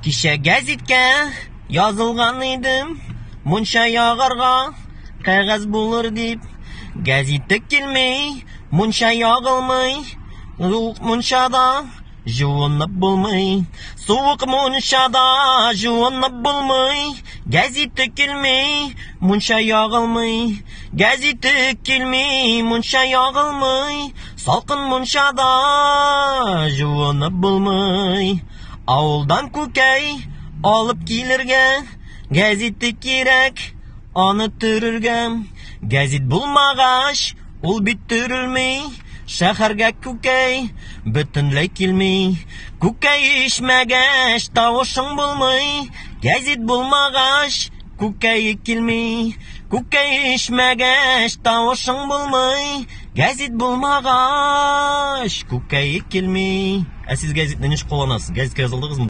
Кичә гәзиткә язылган идем, мунча ягарга кәгазь булыр дип. Гәзите килми, мунча ягылмый, суык мунчада җуынып булмый. Суык мунчада җуынып булмый, гәзите килми, мунча ягылмый. Гәзите килми, мунча ягылмый, салкын мунчада җуынып булмый. Авылдан күкәй алып килергә, гәзите кирәк, аны төрергә. Гәзит булмагач, ул бит төрелми, шәһәргә күкәй бөтенләй килми. Күкәй эчмәгәч, тавышың булмый, гәзит булмагач, күкәе килми. Күкәй эчмәгәч, тавышың булмый, гәзит булмагач, күкәе килми. Ә сез гәзитне ничек кулланасыз? Гәзиткә язылдыгызмы?